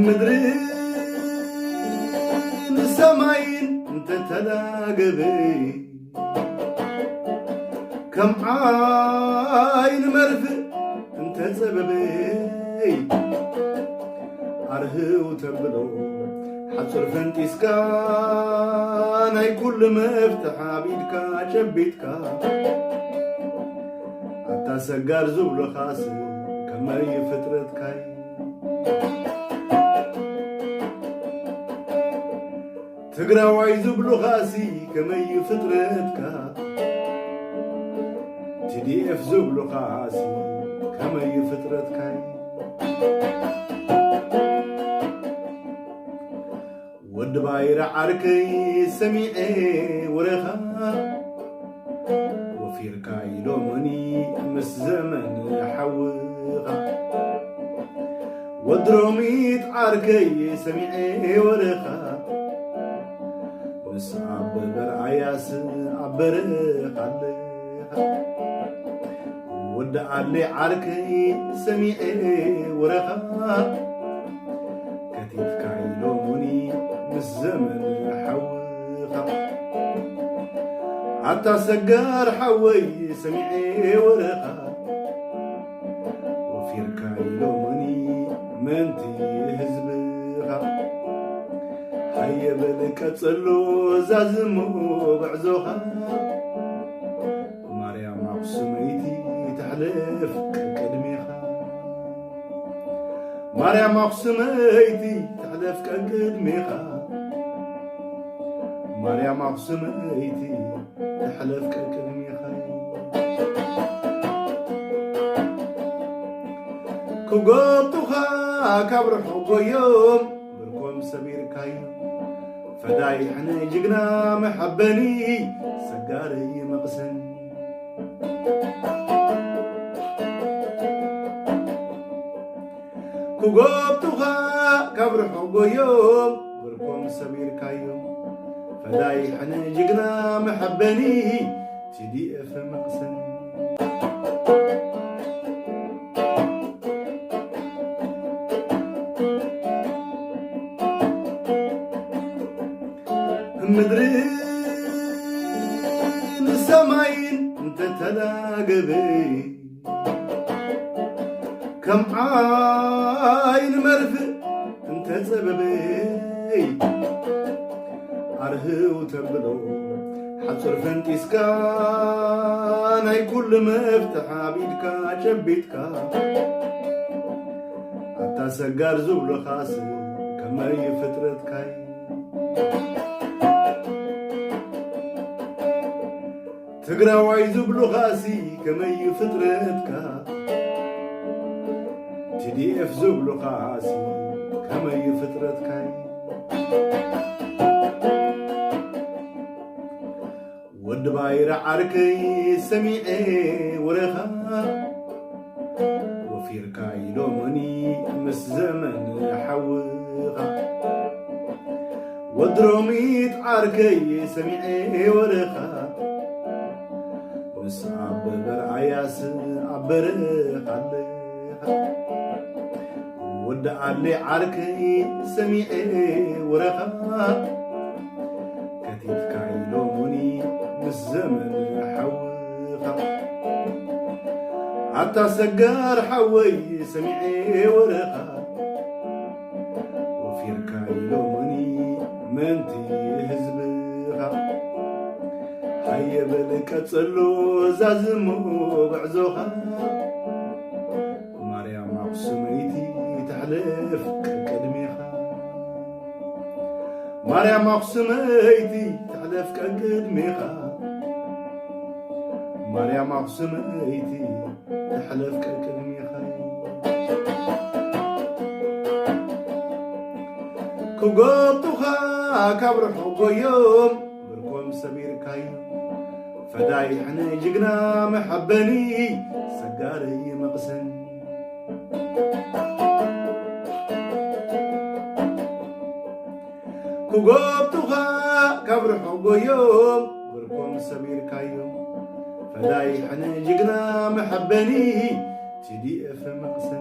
ምድርን ሰማይን እንተተላገበ፣ ከም ዓይኒ መርፍእ እንተጸበበ፣ ኣርህው ተብሎ ሓጹር ፈንጢስካ፣ ናይ ኩሉ መፍትሕ ኣብ ኢድካ ጨቢጥካ፣ ኣታ ሰጋር ዝብሉኻስ ከመይ ፍጥረትካይ? ትግራዋይ ዝብሉኻሲ ከመይ ፍጥረትካ? ቲ ዲ ኤፍ ዝብሉኻሲ ከመይ ፍጥረትካይ? ወዲ ባይረ ዓርከይ ሰሚዐ ወረኻ፣ ወፊርካ ኢሎምኒ ምስ ዘመን ሓውኻ። ወዲ ሮሚጥ ዓርከይ ሰሚዐ ወረኻ፣ ምስ ኣበበ ርኣያስ ኣብ በረኻ ኣለኻ። ወዲ ኣለ ዓርከይ ሰሚዐ ወረኻ፣ ከቲትካ ኢሎሙኒ ምስ ዘመን ሓውኻ። ኣታ ሰጋር ሓወይ ሰሚዐ ወረኻ፣ ወፊርካ ኢሎሙኒ ምእንቲ ህዝብኻ። ሃየ በል ቀጽሎ ዛዝሞ ጉዕዞኻ፣ ማርያም ኣኽሱመይቲ ተሕልፍ ቀቅድሜኻ። ማርያም ኣኽሱመይቲ ተሕልፍ ቀቅድሜኻ። ማርያም ኣኽሱመይቲ ተሕልፍ ቀቅድሜኻ። ክጎብጡኻ ካብ ርሑቕ ጎዮም ብርኮም ሰቢርካዮም። ፈዳይ ሕነ ጅግና መሐበኒ ሰጋረይ መቕሰን። ክጎብጡኻ ካብ ርሑቕ ጎዮም ብርኮም ሰቢርካዮም። ፈዳይ ሕነ ጅግና መሐበኒ ቲ ዲ ኤፍ መቕሰን። ምድርን ሰማይን እንተተላገበ፣ ከም ዓይኒ መርፍእ እንተጸበበ፣ ኣርህው ተብሎ ሓጹር ፈንጢስካ፣ ናይ ኩሉ መፍትሕ ኣብ ኢድካ ጨቢጥካ፣ ኣታ ሰጋር ዝብሉኻስ ከመይ ፍጥረትካይ? ትግራዋይ ዝብሉኻሲ ከመይ ፍጥረትካ? ቲ ዲ ኤፍ ዝብሉኻሲ ከመይ ፍጥረትካይ? ወዲ ባይረ ዓርከይ ሰሚዐ ወረኻ፣ ወፊርካ ኢሎሙኒ ምስ ዘመን ሓውኻ። ወዲ ሮሚጥ ዓርከይ ሰሚዐ ወረኻ፣ ምስ ኣበበ ርኣያስ ኣብ በረኻ ኣለኻ። ወዲ ኣለ ዓርከይ ሰሚዐ ወረኻ፣ ከቲትካ ኢሎሙኒ ምስ ዘመን ሓውኻ። ኣታ ሰጋር ሓወይ ሰሚዐ ወረኻ፣ ወፊርካ ኢሎሙኒ ምእንቲ ህዝብኻ። ሃየ በል ቀጽሎ ዛዝሞ ጉዕዞኻ፣ ማርያም ኣኽሱመይቲ ተሕልፍ ቀቅድሜኻ። ማርያም ኣኽሱመይቲ ተሕልፍ ቀቅድሜኻ። ማርያም ኣኽሱመይቲ ተሕልፍ ቀቅድሜኻ። ክጎብጡኻ ካብ ርሑቕ ጎዮም ብርኮም ሰቢርካዮም። ፈዳይ ሕነ ጅግና መሐበኒ ሰጋረይ መቕሰን። ክጎብጡኻ ካብ ርሑቕ ጎዮም ብርኮም ሰቢርካዮም። ፈዳይ ሕነ ጅግና መሐበኒ ቲ ዲ ኤፍ መቕሰን።